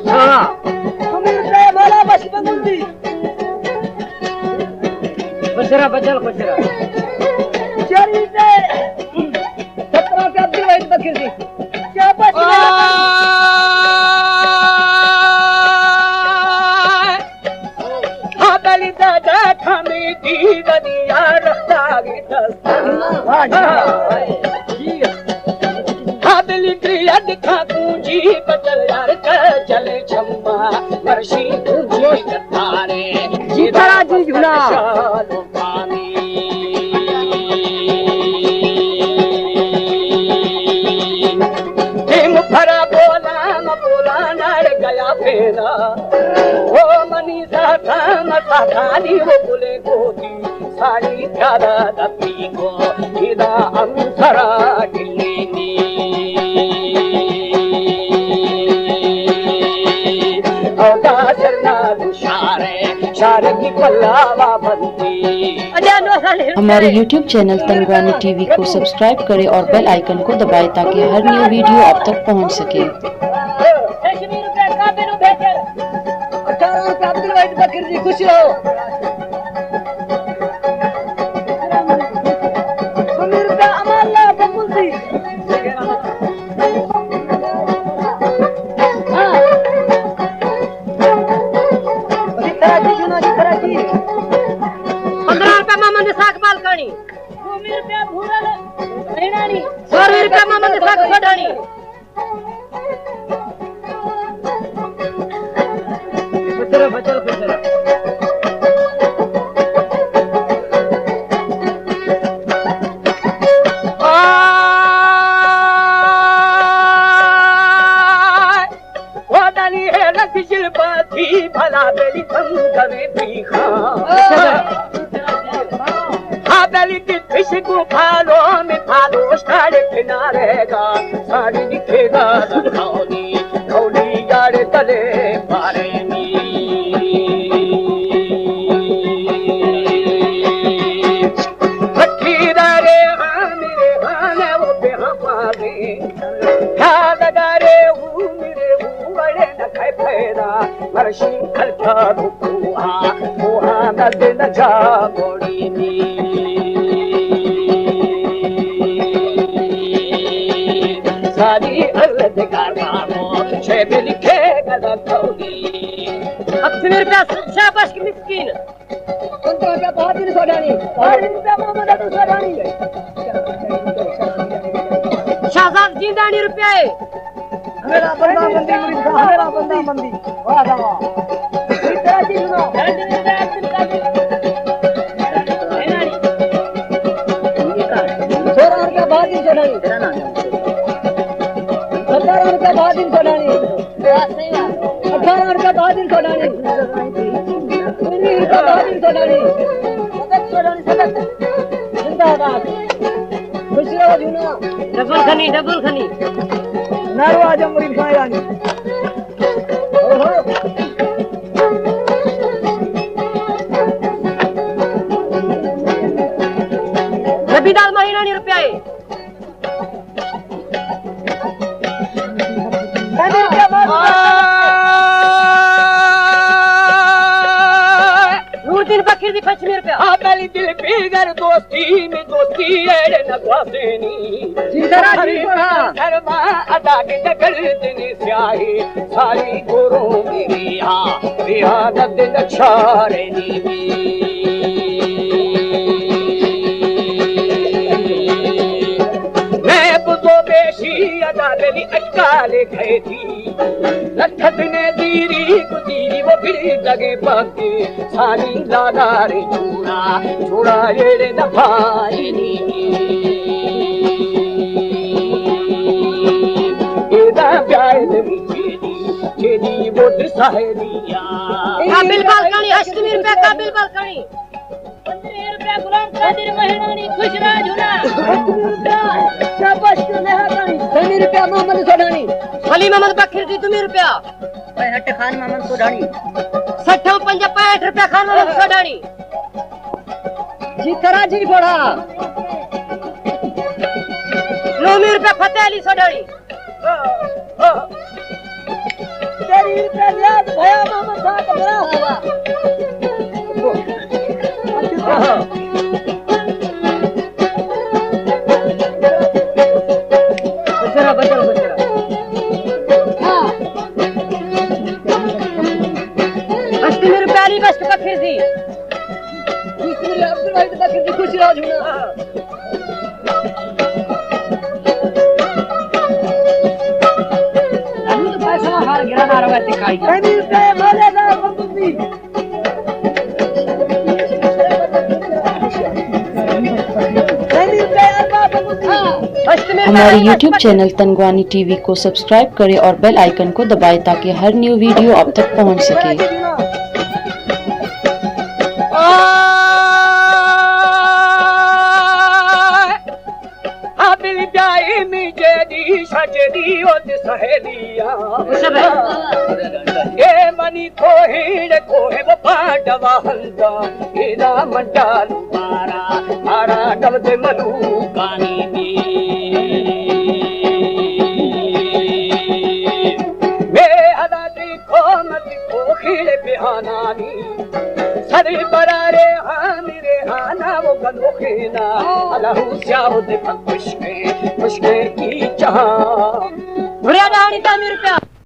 ہاں۔ سمیر تے مالا بش بنگل دی۔ خوش رہا بچل، خوش رہا۔ شری تے سترہ تے عبدالواحد بکر دی۔ شاباش۔ ہاں، بلی دادا کمی دی دنیا رفتاری دست۔ واہ جی۔ ہاں، بلی دی اد کھا گونجی بچل یار کا چلے چھما مرشی گونجی کتارے۔ جی بڑا جی جنا۔ شالو پانی۔ دیم پھرا بولا نہ بولا نڑ گیا پھیرا۔ او منی ساتان ساتانی وہ بلے گودی ساری پیارا دپی کو ادا ہم سرا گلینی۔ او دا سرنا دو شارے، شارے کی پلاوا بندی۔ ہمارے یوٹیوب چینل تنگوانی ٹی وی کو سبسکرائب کریں اور بیل آئیکن کو دبائیں تاکہ ہر نیو ویڈیو آپ تک پہنچ سکے۔ اٹھارہ روپے عبدالواحد بکر جی، خوش رہو۔ سمیر روپے امان اللہ بکر جی۔ ہاں۔ جترا جی، جنا جترا جی۔ پندرہ روپے محمد اسحاق بالکانی۔ سو روپے بھورل مہینانی۔ سو روپے محمد اسحاق سوڈانی۔ بچرا، بچرا، بچرا۔ آئے۔ ودانی ہے لگ جلباتی بھلا بلی تم دوے بیخا۔ ہا بلی تی پش کو پھالو میں پھالو ساڑے کنارے گا، ساڑی دکھے گا کھولی، کھولی یار تلے پارے نی۔ پٹھی دارے ہاں میرے ہاں وہ پہ ہاں پارے۔ کھا دگارے ہوں میرے ہوں بڑے نہ کھائے پیدا، مرشی کھل کھا دو کوہا، کوہا نہ دے نہ جا موڑی نی۔ ساری ارد کارنامو شے بلکھے گدا کولی۔ اب سمیر پہ شاباش کی مسکین۔ پندرہ روپیہ بہادر سوڈانی، بہادر روپیہ محمد عبدال سوڈانی۔ شہزاد جیندانی روپیہ ہے۔ ہمیرا بندہ بندی مرید کا، ہمیرا بندہ بندی۔ واہ واہ۔ اتنا چیز سنو۔ سولہ روپیہ بہادر سوڈانی۔ سترہ روپیہ بہادر سوڈانی۔ اٹھارہ روپے بہادر سوڈانی، انیس روپے بہادر سوڈانی، سدت سوڈانی، سدت۔ زندہ باد۔ خوش رہو جونا۔ ڈبل کھنی، ڈبل کھنی۔ ناروا جمہوری کھائے رانی۔ اوہو۔ ربی دال مہینانی روپیہ ہے۔ نوردین فقیر دی پنچمی روپیہ۔ آ بلی دل پیگر دوستی میں دوستی ایڑ نہ گوازینی۔ جی سر، جی سر۔ سرما ادا کے دگل دنی سیاہی ساری گوروں میری ہاں، ریا ند نچارے نیوی۔ میں بزو بیشی ادا بلی اٹکالے گئے تھی۔ لٹھت نے دیری کو دیری وہ بڑی لگے باقی۔ سانی لادارے چوڑا، چوڑا ایڑے نہ بھائی نی۔ ایدا بیائے نمی چیدی، چیدی وہ دس سہیلیاں۔ قابل بالکنی، ہشتمی روپیہ قابل بالکنی۔ پندرہ روپیہ غلام قادر مہرانی، خوش راج ہونا۔ شاباش تو مہرانی۔ سمی روپیہ محمد سوڈانی۔ سلیم احمد بکر دی دومی روپیہ۔ پینسٹھ خان محمد سوڈانی۔ سٹھ و پنجاہ پینسٹھ روپیہ خان محمد سوڈانی۔ جی ترا جی بڑا۔ نومی روپیہ فتح علی سوڈانی۔ تیری پہ نیاز بھیا محمد صاحب میرا۔ بچرا، بچرا، بچرا۔ ہاں۔ ہشتمی روپیہ علی بخش بکر دی۔ ہشتمی عبدالواحد بکر دی، خوش راج ہونا۔ ہمارے یوٹیوب چینل تنگوانی ٹی وی کو سبسکرائب کریں اور بیل آئیکن کو دبائیں تاکہ ہر نیو ویڈیو آپ تک پہنچ سکے۔ آ، آ، بل جائے می جیدی سجدی او دی سہیلیاں۔ اے منی کوہیڑ کوہ و پانڈوا ہندا، ایدا منڈالو بارا، آرا ڈب دے ملوکانی دی۔ میں ادا دی قوم دی کوہیڑ بہانانی۔ سر برارے ہانی ریحانہ و گلوخینا، الہو سیاہ دے پک خشکیں، خشکیں کی چہاں۔ بڑھیا ڈاڑی تا میر پیا۔